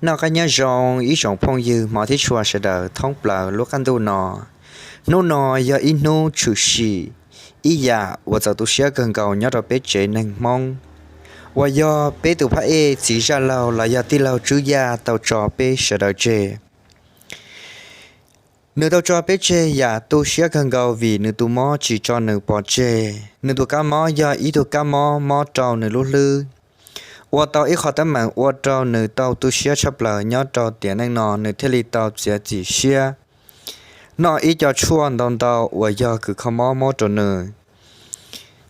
Noj qab nyob zoo ib tsoom phooj ywg hmov thiab tshua sawv daws thoob plaws lub qab ntuj no. Hnub no yog ib hnub tshwm sim ib yam uas txaus tu siab kawg nkaus nyob rau peb tsev neeg Hmoob, uas yog peb tus phab ej txiv Zaj Laug los yog tij laug Tswb Yaj tau tso peb sawv daws tseg. Nws tau tso peb tseg yam tu siab kawg nkaus vim nws tus mob tsis tso nws pov tseg. Nws tus kab mob yog ib tug kab mob mob rau nws lub hlwb, ua tau ib qho teeb meem ua rau nws tau tu siab tshaj plaws nyob rau tiam neej no, nws thiaj li tau txiav txim siab noj ib co tshuaj ntau ntau uas yog kws kho mob mob rau nws,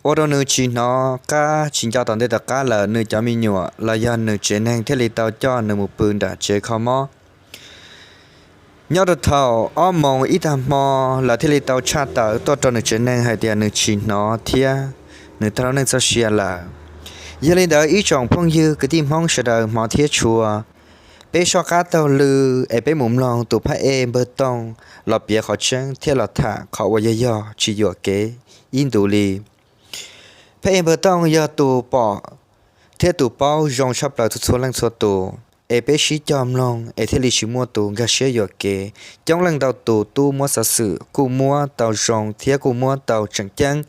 ua rau nws tsis hnov qab tsis nco tom ntej tom qab lawm. Nws cov me nyuam los yog nws tsev neeg thiaj li tau coj nws mus pw nram tsev kho mob. Nyob rau thaum ob moos ib tag hmo, lawv thiaj li tau tshaj tawm tuaj rau nws tsev neeg hais tias nws tsis hnov thiab nws tag lub neej txoj sia lawm. Yog li ntawd ib tsoom phooj ywg kwv tij Hmoob sawv daws hmov thiab tshua, peb soj qab taug lw es peb mus mloog tus phab ej Npawg Tooj los piav qhov tseeb thiab los tham qhov uas yog yog tsis yuam kev ib ntus li. Phab ej Npawg Tooj yog tus pom thiab tus paub zoo tshaj plaws txhua txhua leej txhua tus, es peb sib cog mloog es thiaj li tsis muaj tus nkag siab yuam kev. Coob leej ntau tus tub muab xov xwm kuj muab tau zoo thiab kuj muab tau tseem ceeb,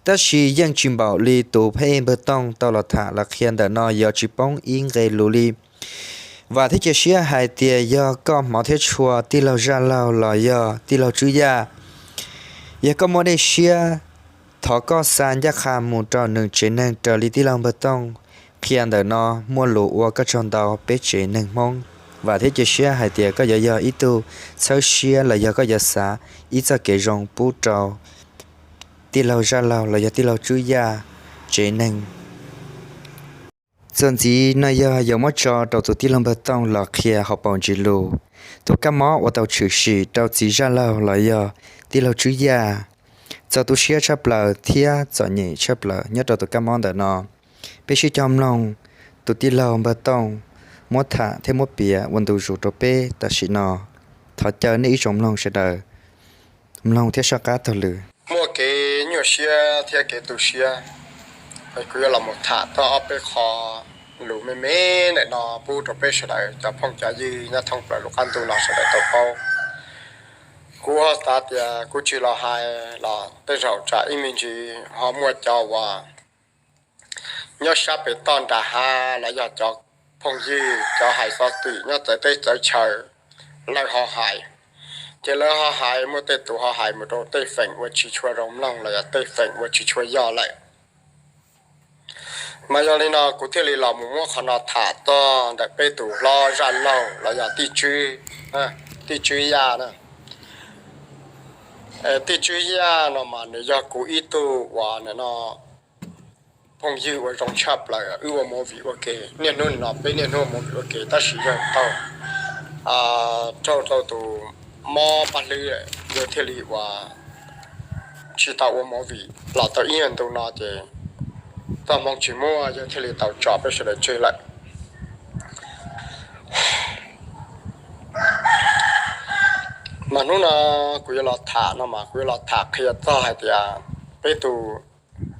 tab sis yeej tsis npaum li tus phab ej Npawg Tooj tau los tham los qhia ntawm no yuav tsis poob ib nqe lus li. Vam thiab cia siab hais tias yog koj hmov thiab tshua tij laug Zaj Laug los yog tij laug Tswb Yaj, yog koj muaj dej siab, thov koj xa ncaj qha mus rau nws tsev neeg raws li tij laug Npawg Tooj qhia ntawm no, muaj lus ua koj tsaug ntau peb tsev neeg Hmoob. Vam thiab cia siab hais tias koj yuav yog ib tug txhawb siab los yog koj yuav xav ib txoj kev zoo pub rau tij laug Zaj Laug los yog tij laug Tswb Yaj tsev neeg. Txuas ntxiv no yog yuav muab tso rau tus tij laug Npawg Tooj los qhia hauv paus ntsis lus tus kab mob uas tau tshwm sim rau txiv Zaj Laug los yog tij laug Tswb Yaj. Txaus tu siab tshaj plaws thiab txom nyem tshaj plaws nyob rau tus kab mob ntawm no. Peb sib cog mloog tus tij laug Npawg Tooj muab tham thiab muab piav ua ntu zus rau peb tam sim no. Thov caw nej ib tsoom mloog sawv daws mloog thiab soj qab taug lw. Muaj kev nyuaj siab thiab kev tu siab, kuv yuav los mus tham tau ob peb qho lus me me ntawm no pub rau peb sawv daws cov phooj cov ywg nyob thoob plaws lub qab ntuj no sawv daws tau paub. Kuv ho xav tias kuv tsis los hais los tej zaum tsam ib me ntsis ho muaj cov uas nyob sab pem toj nram hav los yog cov phooj ywg cov hais xov xwm nyob txawv teb txawv chaw lawv ho hais. Ces lawv ho hais muaj tej tus ho hais mus rau tej feem uas tsis tshua zoo mloog los yog tej feem uas tsis tshua yog lawm. Mas yog li no kuv thiaj li los mus muab qhov no tham txog ntawm peb tus hlob Zaj Laug los yog tij Tswb, tij Tswb Yaj na. Tij Tswb Yaj no mas nws yog kuv ib tug uas no phooj ywg uas zoo tshaj plaws, wb ua movie ua ke, niaj hnub no peb niaj hnub ua movie ua ke tab sis yog tau raug rau tus mob paj hlwb, yog thiaj li uas tsis tau ua movie los tau ib nyuag ntu no ces txoj hmoo tsis muaj, yog thiaj li tau tso peb sawv daws tseg lawm. Mas hnub no kuv yuav los tham no mas kuv yuav los tham qhia txog hais tias peb tus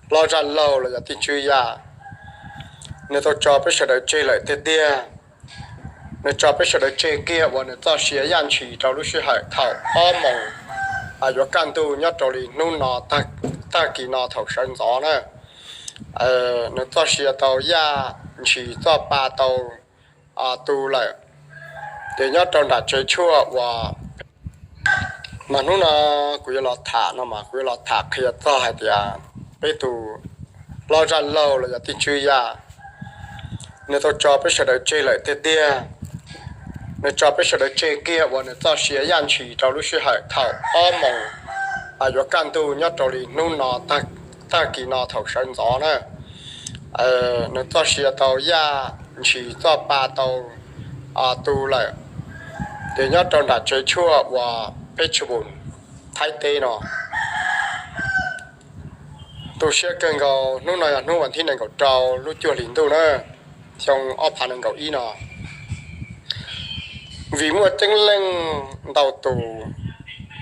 hlob Zaj Laug los yog tij Tswb Yaj, nws tau tso peb sawv daws tseg lawm tiag tiag. Nws tso peb sawv daws tseg kiag uas nws txoj sia yaj ntshis rau lub sij hawm thaum ob moos yuav kaj ntug nyob rau li hnub no, tag kis no thaum sawv ntxov na. Nws txoj sia tau yaj ntshis, txoj pa tau tu lawm. Ces nyob rau nram tsev tshuaj uas, mas hnub no kuv yuav los tham no mas kuv yuav los tham qhia txog hais tias peb tus hlob Zaj Laug los yog tij Tswb Yaj, nws tau tso peb sawv daws tseg lawm tiag tiag. Nws tso peb sawv daws tseg kiag uas nws txoj sia yaj ntshis rau lub sij hawm thaum ob moos yuav kaj ntug nyob rau li hnub no, tag kis no thaum sawv ntxov na. Nws txoj sia tau yaj ntshis, txoj pa tau tu lawm. Ces nyob rau nram tsev tshuaj uas Phetshebun, Thaib teb no. Tu siab kawg nkaus, hnub no yog hnub vas thib nees nkaum rau lub cuaj hlis ntuj na, xyoo ob phav nees nkaum ib no. Vim muaj ceeb leej ntau tus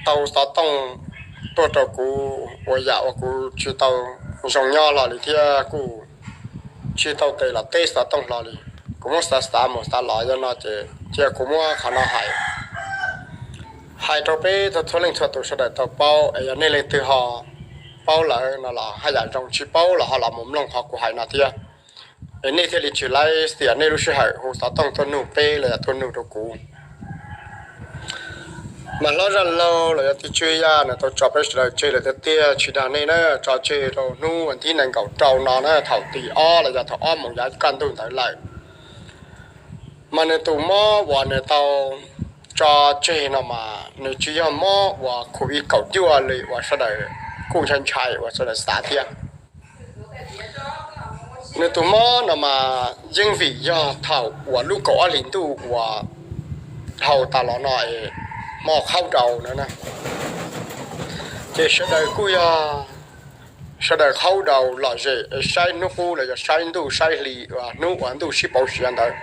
tau xov tooj tuaj rau kuv ua yam uas kuv tsis tau zoo nyob hlo li thiab kuj tsis tau tes los teb xov tooj hlo li. Kuv muab xav xav mus xav los yog no ces cia kuv muab qhov no hais, hais rau peb txhua leej txhua tus sawv daws tau paub, es yog nej leej twg ho paub lawm no los haj yam zoo, tsis paub los ho los mus mloog qhov kuv hais no thiab, es nej thiaj li tsis laib xiam nej lub sij hawm hu xov tooj tuaj nug peb los yog tuaj nug rau kuv. Mas hlob zaj laug los yog tij Tswb Yaj nws tau tso peb sawv daws tseg lawm tiag tiag, tsis dag nej na, tso tseg rau hnub vas thib nees nkaum rau no na, thaum tim ob los yog thaum ob moos yav kaj ntug ntawd lawm. Mas nws tus mob uas nws tau tso tseg no mas nws tsis yog mob uas covid kaum cuaj li uas sawv daws kuj ntshai ntshai uas sawv daws xav thiab. Nws tus mob no mas yeej vim yog thaum uas lub kaum ob hlis ntuj uas dhau tas los no es hmo qhaub daus no na, ces sawv daws kuj yog sawv daws qhaub daus lom zem es saib hnub qub los yog saib ntuj saib hli uas hnub uas ntuj sib pauv siav ntawd.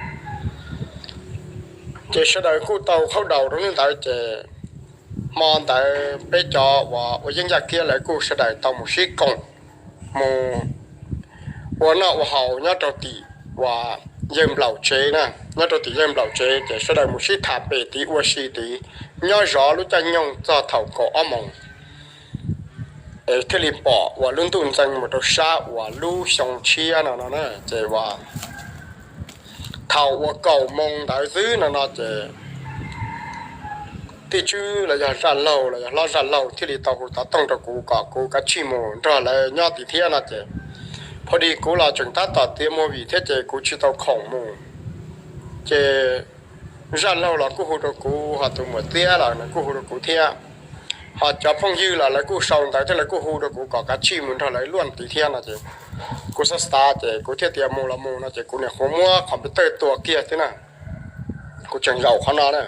Ces sawv daws kuj tau qhaub daus rau hnub ntawd ces hmo ntawd peb cov uas ua yeeb yaj kiab lawv kuj sawv daws tau mus sib koom mus ua noj ua haus nyob rau tim uas yawg nplaum tsev na, nyob rau tim yawg nplaum tsev ces sawv daws mus sib tham pem tid ua si tid, nyob zov lub caij nyoog txog thaum kaum ob moos es thiaj li pom uas lub ntuj ntxeev mus rau sab uas lub xyoo tshiab no no na, ces uas thaum uas kaum moos ntawd xwb no no ces tij Tswb los yog zaj laug los yog hlob zaj laug thiaj li tau hu xov tooj rau kuv kom kuv kav tsij mus nrog lawv nyob tim thiab no ces, pho dis kuv los tseem tab tom tiav movie thiab ces kuv tsis tau khoom mus. Ces zaj laug los kuj hu rau kuv, ho tus muam Txiab los nws kuj hu rau kuv thiab, ho cov phooj ywg los lawv kuj sau ntawv thiab lawv kuj hu rau kuv kom kav tsij mus nrog lawv luaj tid thiab no ces kuv xav xav ces kuv thiaj tias mus los mus no ces kuv niam qhuav muab computer tua kiag xwb na. Kuv tseem zaum qhov no na,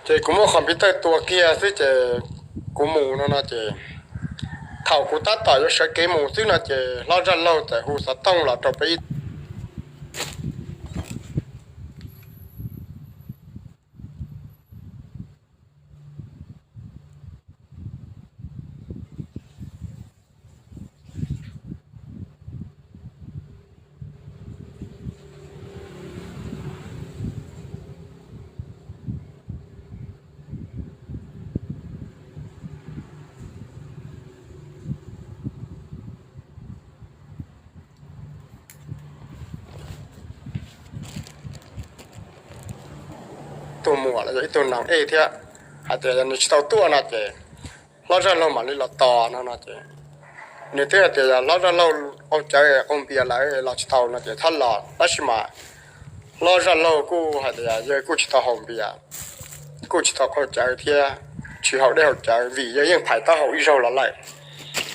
ces kuv muab computer tua kiag xwb ces kuv mus no no ces thaum kuv tab tom yuav sawv kev mus xwb no ces hlob zaj laug txawm hu xov tooj los rau peb ib tug muam los yog ib tug noog ej thiab, hais tias yog nws tsis tau tuaj no ces hlob zaj laug mam li los tos no no ces nws twb hais tias yog hlob zaj laug qaug cawv qaug npias lawm los tsis tau no ces txhob los, tab sis mas hlob zaj laug kuj hais tias yawg kuj tsis tau haus npias, kuj tsis tau qaug cawv thiab, tsis haus dej haus cawv vim yawg yeej phais taub hau ib zaug los lawm,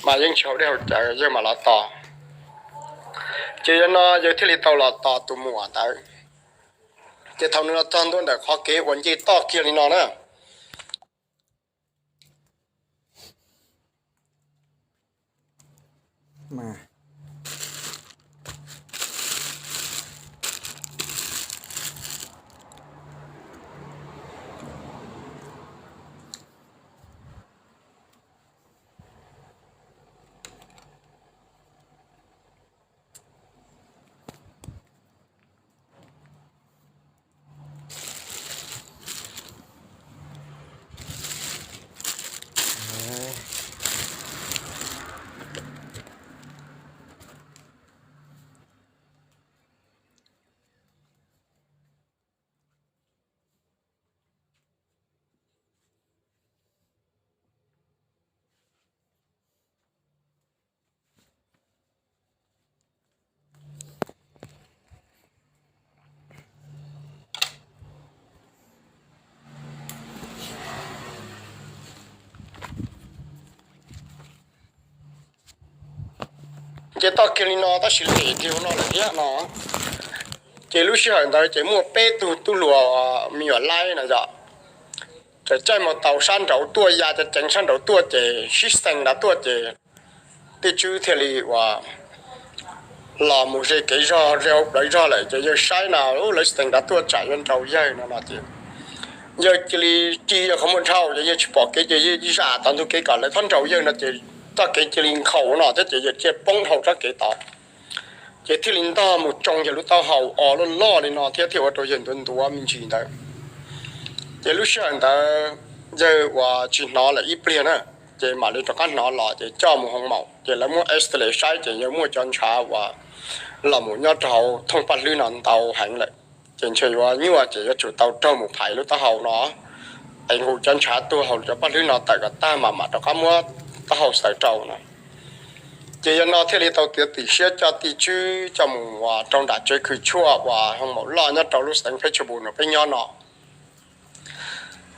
mas yeej tsis haus dej haus cawv yawg mam los tos. Ces yog no yawg thiaj li tau los tos tus muam ntawd. Ces thaum nws los txog ntua ntawm qhov kev uas nce toj kiag li no na, Ces toj kiag li no tab sis lim kiag no lawm thiab no. Ces lub sij hawm ntawd ces muaj peb tug tub hluas me nyuam laib no yom, txawm caij mus tau sab nraud tuaj, ya ceev ceev sab nraud tuaj ces sib xees nrad tuaj ces tij Tswb thiaj li uas los mus ze kev zog, ze hauv plawv zog lawm ces yawg saib no lawv sib xees nrad tuaj tsam yuav nraus yawg no no ces yawg cia li ci yawg qhov muag dhau ces yawg tsis pom kev ces yawg zam tom ntug kev kom lawv txhob nraus yawg no ces txoj kev cia li nkhaus no thiab ces yawg cia li poob hauv txoj kev tod. Ces thiaj li ntog mus tsoo yawg lub taub hau os loj loj li no thiab thiaj ua rau yawg ntuav ntuav me ntsis ntawd. Ces lub sij hawm ntawd yawg uas tsis hnov lawm ib pliag na, ces mam li rov qab hnov los ces coj mus hoo maum ces lawv muab X-ray saib ces yawg muaj cov ntshav uas los mus nyob rau hauv thooj paj hlwb no ntau heev lawm. Ces ntshe yuav nyuaj ces yuav tsum tau raug mus phais lub taub hau no es nqus cov ntshav tuag hauv cov paj hlwb no tawm kom tag mas mam rov qab muab taub hau xaws rau no. Ces yawg no thiaj li tau tiav txim siab coj tij tswb coj mus uas rau nram tsev khwv tshuaj uas hoo maum loj nyob rau lub xeev Phev Tsha Pus no peb nyob no.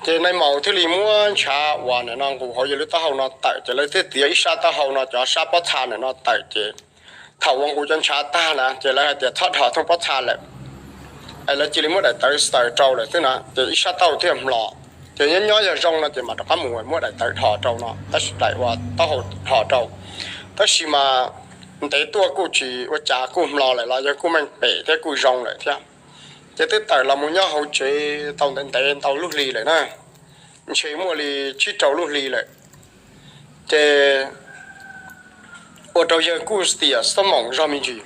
Ces nai maum thiaj li muab ntshav uas nim no nqus hauv yawg lub taub hau no tawm ces lawv thiaj tiav ib sab taub hau no cov sab pob txha nim no tawm ces thaum uas nqus cov ntshav tag na ces lawv hais tias txhob dhos thooj pob txha lawm es lawv cia li muab daim tawv xaws rau lawm xwb na ces ib sab taub hau thiaj hmlo. Ces nyob nyob yog zoo no ces mam rov qab mus muab daim tawv dhos rau no tab sis daim uas taub hau dhos rau. Tab sis mas ntev tuaj kuj tsis ua cas kuj hmlo lawm los yawg kuj meej pem thiab kuj zoo lawm thiab. Ces twb tawm los mus nyob hauv tsev tau ntev ntev ntau lub hli lawm na, ntshe muaj li tsib rau lub hli lawm. Ces ua rau yawg kuj tias xob moom zog me ntsis.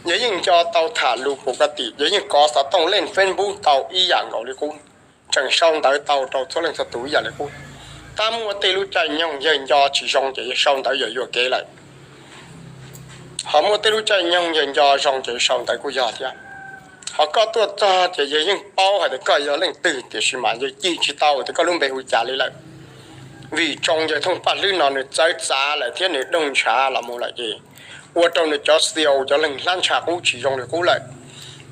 Yawg yeej nco tau tham lus pus ka tim, yawg yeej kov xov tooj leej Facebook tau ib yam nkaus li qub, tseem sau ntawv tau rau txhua leej txhua tus ib yam li qub. Tab muaj tej lub caij nyoog yawg nco tsis zoo ces yawg sau ntawv yuam yuam kev lawm. Ho muaj tej lub caij nyoog yawg nco zoo ces sau ntawv kuj yog thiab. Ho koj tuaj txog ces yawg yeej paub hais tias koj yog leej twg tiam sis mas yawg cim tsis tau tias koj lub npe hu cas li lawm. Vim tsoo yawg thooj paj hlwb no nws txawv txav lawm thiab nws doog ntshav los mus lawm ces ua rau nws cov xiau cov leeg hlab ntsha qub tsis zoo li qub lawm.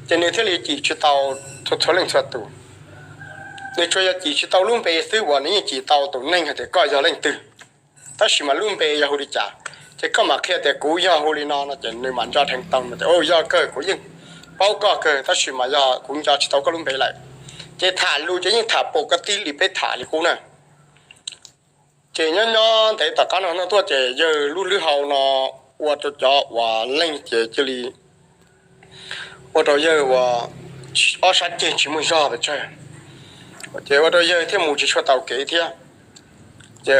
Ces nws thiaj li cim tsis tau txhua txhua leej txhua tus. Nws tsuas yog cim tsis tau lub npe xwb uas nws yeej cim tau tus neeg hais tias koj yog leej twg, tab sis mas lub npe yog hu li cas. Ces koj mam qhia tias kuv yog hu li no no ces nws mam nco dheev tau tias yog kawg kuv yeej paub koj kawg tab sis mas yog kuv nco tsis tau koj lub npe lawm. Ces tham lus ces yeej tham pus ka tib li peb tham li qub na. Ces nyob nyob ntev tom qab no no tuaj ces yawg lub hlwb hau no ua rau cov uas leej ces cia li ua rau yawg uas ob sab ceg tsis muaj zog pes tsawg. Ces ua rau yawg thiaj mus tsis tshua taus kev thiab. Ces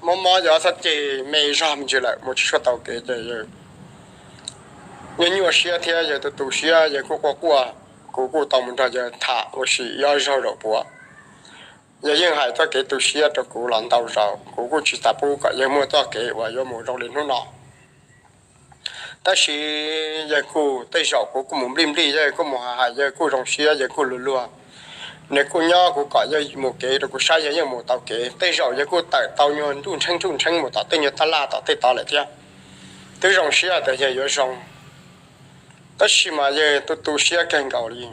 mob mob yawg ob sab ceg me zog me ntsis lawm mus tsis tshua taus kev ces yawg nyuaj nyuaj siab thiab yawg tu tu siab yawg kuj quaj quaj. Kuv kuj tau mus nrog yawg tham ua si ib ob zaug zaum puav. Yawg yeej hais txoj kev tu siab rau kuv los ntau zaus, kuv kuj tsis xav pub kom yawg muaj txoj kev uas yuav mus zoo li hnub no. Tab sis yawg kuj tej zaum kuv kuj mus nplij nplij yawg kuj mus hais hais yawg kuj zoo siab yawg kuj luag luag. Nws kuj nyob kuv kom yawg mus kev rau kuv saib yawg yeej mus tau kev, tej zaum yawg kuj tawm tau nyuag nruj nrheeb nruj nrheeb mus tom tej nyuag taj laj tom tej tod lawm thiab. Twb zoo siab hais tias yawg yuav zoo, tab sis mas yawg tu tu siab kawg nkaus li.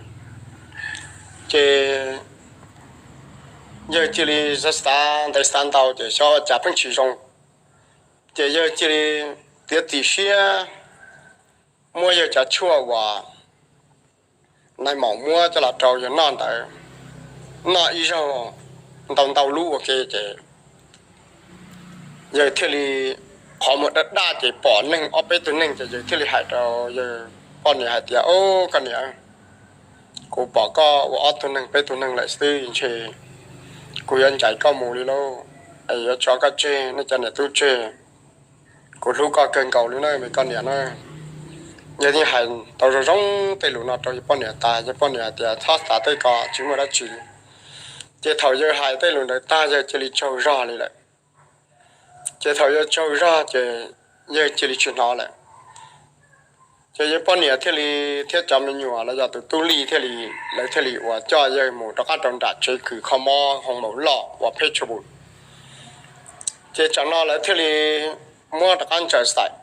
Ces yawg cia li xav xav ntev xav ntau ces xyov ua cas pheej tsis zoo. Ces yawg cia li tiav txim siab muab yawg cov tshuaj uas nais maum muab coj los rau yawg noj ntawd, noj ib zaug ntau ntau lub ua ke ces yawg thiaj li qhov muag daj daj ces pom neeg ob peb tug neeg ces yawg thiaj li hais rau yawg poj niam hais tias, Au, koj niam, kuv pom koj ua ob tug neeg peb tug neeg lawm xwb ntshe kuv yuav ncaim koj mus li lauj, es yuav tso koj tseg nej cov niam tub tseg. Kuv hlub koj kawg nkaus li na me koj niam na. Yawg thiaj hais tau zoo zoo tej lus no rau yawg poj niam tas, yawg poj niam hais tias, Txhob xav tej ko, tsis muaj dab tsi. Ces thaum yawg hais tej lus ntawd tag yawg cia li tsaug zog li lawm. Ces thaum yawg tsaug zog ces yawg cia li tsis hnov lawm. Ces yawg poj niam thiaj li thiab cov me nyuam los yog tus tub Lis thiaj li, lawv thiaj li uas coj yawg mus rov qab rau nram tsev kws kho mob hoo maum loj uas Phev Tsha Pus. Ces tsam no lawv thiaj li muab rov qab ntsaws xaim.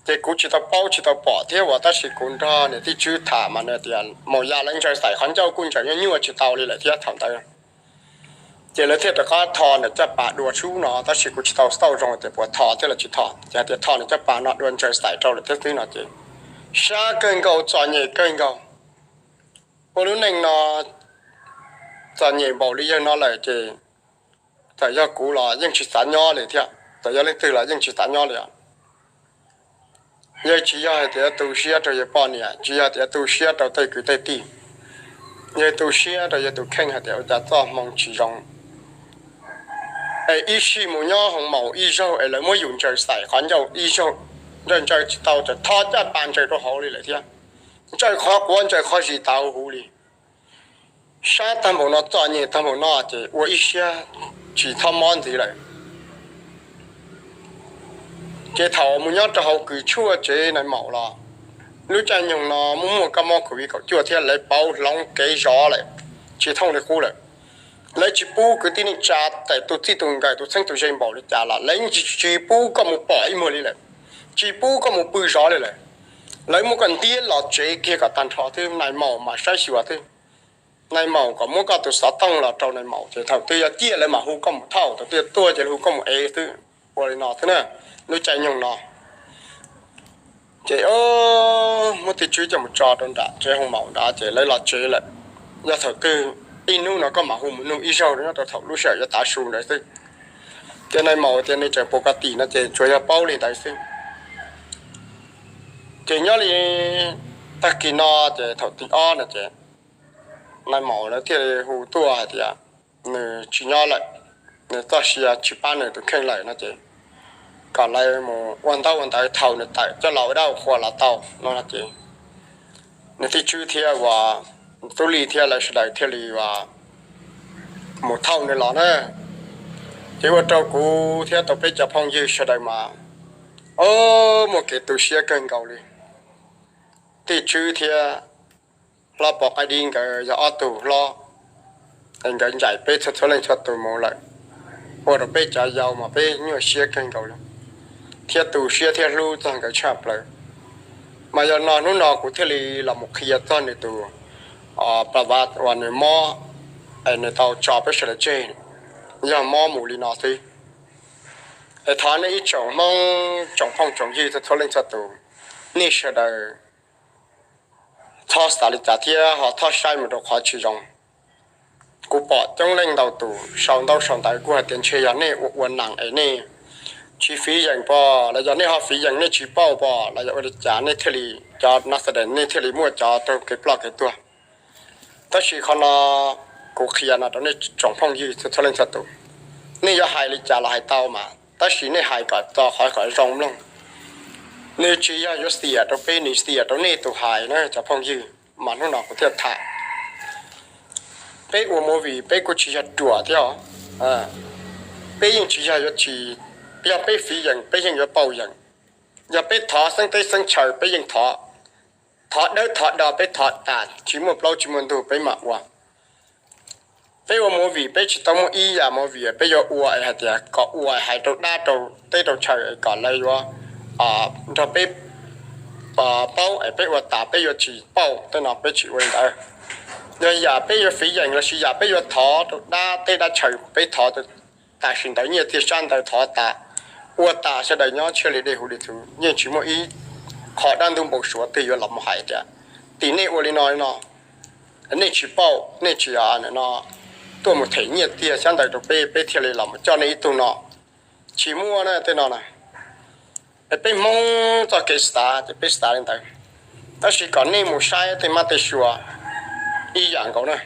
Ces kuv tsis tau paub tsis tau pom thiab uas tab sis kuv nrog niam tij Tswb tham mas nws tias maum yas lawv ntsaws xaim qhov ncauj kuj ntsaws nyuaj nyuaj tsis tau li lawm thiab thaum ntawd. Ces lawv thiaj rov qab tho niam caj pas dua sub no tab sis kuv tsis tau xauj zoo tias puas tho thiab los tsis tho, ces hais tias tho niam caj pas no dua ntsaws xaim rau lawm thiab xwb no ces sab kawg nkaus txom nyem kawg nkaus. Ua lub neej no txom nyem npaum li yawg no lawm ces txawm yog kuv los yeej tsis xav nyob li thiab, txawm yog leej twg los yeej tsis xav nyob li. Yawg tsis yog hais tias tu siab rau yawg poj niam, tsis yog tias tu siab rau tej kwv tej tij, yawg tu siab rau yawg tus kheej hais tias ua cas txoj hmoo tsis zoo es ib sij mus nyob hoo maum ib zaug es lawv muab yus ntsaws xaim qhov ncauj ib zaug, Ntsaws ntsaws tsis tau ces tho caj pas ntsaws rau hauv li lawm thiab. Ntsaws qhov quav ntsaws qhov zis tas huv li. Sab tag npaum no, txom nyem tag npaum no ces ua ib siab tsis txhob mob ntxiv lawm. Ces thaum mus nyob rau hauv kws tshuaj tsev nais maum los, lub caij nyoog no muaj muaj kab mob covid kaum cuaj thiab lawv pauv hloov kev zov lawm, tsis thooj li qub lawm. Lawv tsis pub kwv tij neej tsa, tus txij tus nkawm, tus txheeb tus ze npaum li cas los lawv tsis pub koj mus pom ib muag li lawm, tsis pub koj mus pw zov li lawm. Lawv muab koj ntiab los tsev kiag kom tag nrho xwb, nais maum mas saib xyuas xwb. Nais maum kom muab koj tus xov tooj los rau nais maum ces thaum twg yog ciaj lawv mam hu koj mus thauj, thaum twg tuag ces hu koj mus ev xwb. Ua li no xwb na, lub caij nyoog no. Ces muab tij tswb coj mus tso rau nram tsev hoo maum nrad ces lawv los tsev lawm. Yog thaum twg ib hnub no koj mam hu mus nug ib zaug nyob rau thaum lub sij hawm yuav tav su ntawd xwb. Ces nais maum tias nws tseem pus koj tim no ces tsuas yog paub li ntawd xwb. Ces nyob li tag kis no ces thaum tim ob no ces nais maum lawv thiaj li hu tuaj hais tias nws tsis nyob lawm, nws txoj sia tsis pab nws tus kheej lawm no ces kom lawv mus ua ntaub ua ntawv thauj nws tawm coj los ua dab ua qhua los tau no ces nws tij tswb thiab uas tub li thiab lawv sawv daws thiaj li uas mus thauj nws los na. Ces ua rau kuv thiab tau peb cov phooj ywg sawv daws mas, o, muaj kev tu siab kawg nkaus li. Tij tswb thiab hlob pov qaib dib nkawd yog ob tug hlob es nkawd ncaim peb txhua txhua leej txhua tus mus lawm, ua rau peb cov yau mas peb nyuaj siab kawg nkaus li thiab tu siab thiab hlub txog nkawd tshaj plaws. Mas yog no hnub no kuv thiaj li los mus qhia txog nws tus plas vas uas nws mob, es nws tau tso peb sawv daws tseg, yog mob mus li no xwb. Es thov nej ib tsoom Hmoob tsoom phooj tsoom ywg txhua txhua leej txhua tus, nej sawv daws txhob xav li cas thiab ho txhob saib mus rau qhov tsis zoo. Kuv pom coob leej ntau tus sau ntaub sau ntawv kuj hais tias ntshe yog nej ua ua nees es nej tsis fiv yeem pom los yog nej ho fiv yeem nej tsis pauj pom los yog ua li cas nej thiaj li, cov nas xas dees nej thiaj li muaj cov raug kev ploj kev tuag. Tab sis qhov no kuv qhia no rau nej tsoom phooj ywg txhua leej txhua tus, nej yuav hais li cas los hais tau mas tab sis nej hais kom txo qhov kom zoo mloog. Nws tsis yog yuav xiam rau peb, nws xiam rau nej tus hais na cov phooj ywg. Mas hnub no kuv thiaj tham, peb ua movie peb kuj tsis yog ruam thiab os. Peb yeej tsis yog yuav tsis, yog peb fiv yeem peb yeej yuav pauj yeem. Yog peb thov xeeb teb xeeb chaw peb yeej thov, thov dawb thov do peb thov tas tsis muaj plaub tsis muaj ntug peb mam ua. Peb ua movie peb tsis tau muaj ib yam movie peb yuav ua es hais tias kom ua hais rau dab rau teb rau chaw es kom lawv yuav nrog peb paub es peb ua tas peb yuav tsis pauj, tej no peb tsis ua li ntawd. Yog yam peb yuav fiv yeem lossis yam peb yuav thov rau dab teb dab chaw peb thov tam sim ntawd nyiaj txiag sab ntawd thov tas, ua tas sawv daws nyob tshiab li dej huv li txhuv, yeej tsis muaj ib qho dab ntub npau suav twg yuav los mus hais tias tim nej ua li no li no, nej tsis pauj, nej tsis no tuaj mus them nyiaj txiag sab ntawd rau peb, peb thiaj li los mus coj nej ib tug no. Tsis muaj na tej no na. Es peb Hmoob txoj kev xav ces peb xav li ntawd, tab sis kom nej mus saib tej mab tej sua ib yam nkaus na.